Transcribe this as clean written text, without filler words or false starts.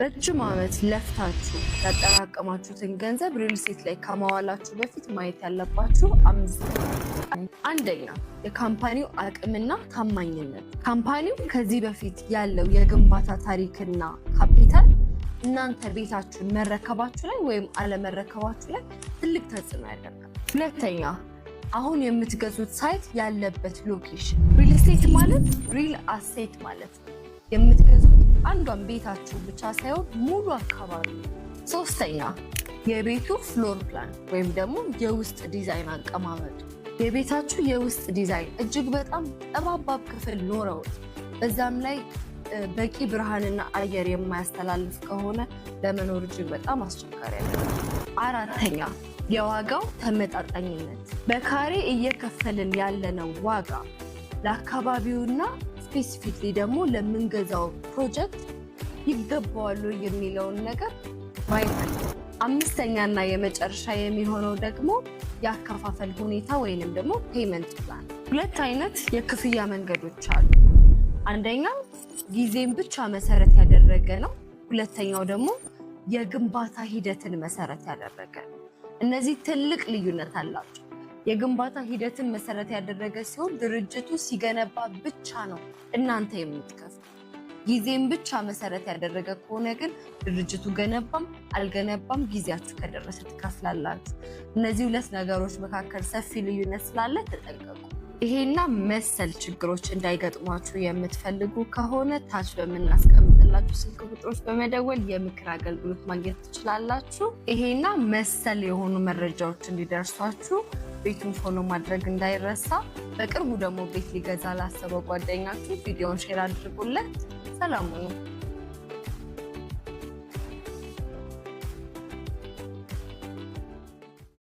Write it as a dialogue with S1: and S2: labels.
S1: ረጅም ዓመት ለፍታችሁ ያጠራቀማችሁትን ገንዘብ real estate ላይ ከማዋላችሁ በፊት ማየት ያለባችሁ አምስት። አንደኛ፣ የ company ው አቅምና ታማኝነት። Company ው ከዚህ በፊት ያለው የግንባታ ታሪክና ካፒታል እናንተ ቤታችሁን መረከባችሁ ላይ ወይም አለመረከባችሁ ላይ ትልቅ ተጽዕኖ ያደርጋል። ሁለተኛ፣ አሁን የምትገዙት site ያለበት location። Real estate ማለት real asset ማለት ነው። የምትገዙት አንዷን ቤታችሁ ብቻ ሳይሆን ሙሉ አካባቢ። ሶስተኛ፣ የቤቱ floor plan ወይም ደግሞ የውስጥ ዲዛይን አቀማመጡ። የቤታችሁ የውስጥ ዲዛይን እጅግ በጣም ጠባብ ክፍል ኖረውት በዛም ላይ በቂ ብርሃንና አየር የማያስተላልፍ ከሆነ ለመኖር እጅግ በጣም አስቸጋሪ ያደርጋል። አራተኛ፣ የዋጋው ተመጣጣኝነት። በካሬ እየከፈልን ያለነው ዋጋ ለአካባቢውና specifically ደግሞ ለምንገዛው ፕሮጀክት ይገባዋል የሚለውን ነገር ማየት አለብን። አምስተኛና የመጨረሻ የሚሆነው ደግሞ የአከፋፈል ሁኔታ ወይንም ደግሞ payment plan። ሁለት አይነት የክፍያ መንገዶች አሉ። አንደኛው ጊዜን ብቻ መሰረት ያደረገ ነው። ሁለተኛው ደግሞ የግንባታ ሂደትን መሰረት ያደረገ ነው። እነዚህ ትልቅ ልዩነት አላቸው። የግንባታ ሂደትን መሰረት ያደረገ ሲሆን ድርጅቱ ሲገነባ ብቻ ነው እናንተ የምትከፍሉት። ጊዜን ብቻ መሰረት ያደረገ ከሆነ ግን ድርጅቱ ገነባም አልገነባም ጊዜያችሁ ከደረሰ ትከፍላላችሁ። እነዚህ ሁለት ነገሮች መካከል ሰፊ ልዩነት ስላለ ተጠንቀቁ። ይሄና መሰል ችግሮች እንዳይገጥሟችሁ የምትፈልጉ ከሆነ ታች በምናስቀምጥላችሁ ስልክ ቁጥሮች በመደወል የምክር አገልግሎት ማግኘት ትችላላችሁ። ይሄና መሰል የሆኑ መረጃዎች እንዲደርሷችሁ ቤቱን follow ማድረግ እንዳይረሳ። በቅርቡ ደግሞ ቤት ሊገዛ ላሰበው ጓደኛችሁ ቪዲዮን share አድርጉለት። ሰላም ሁኑ።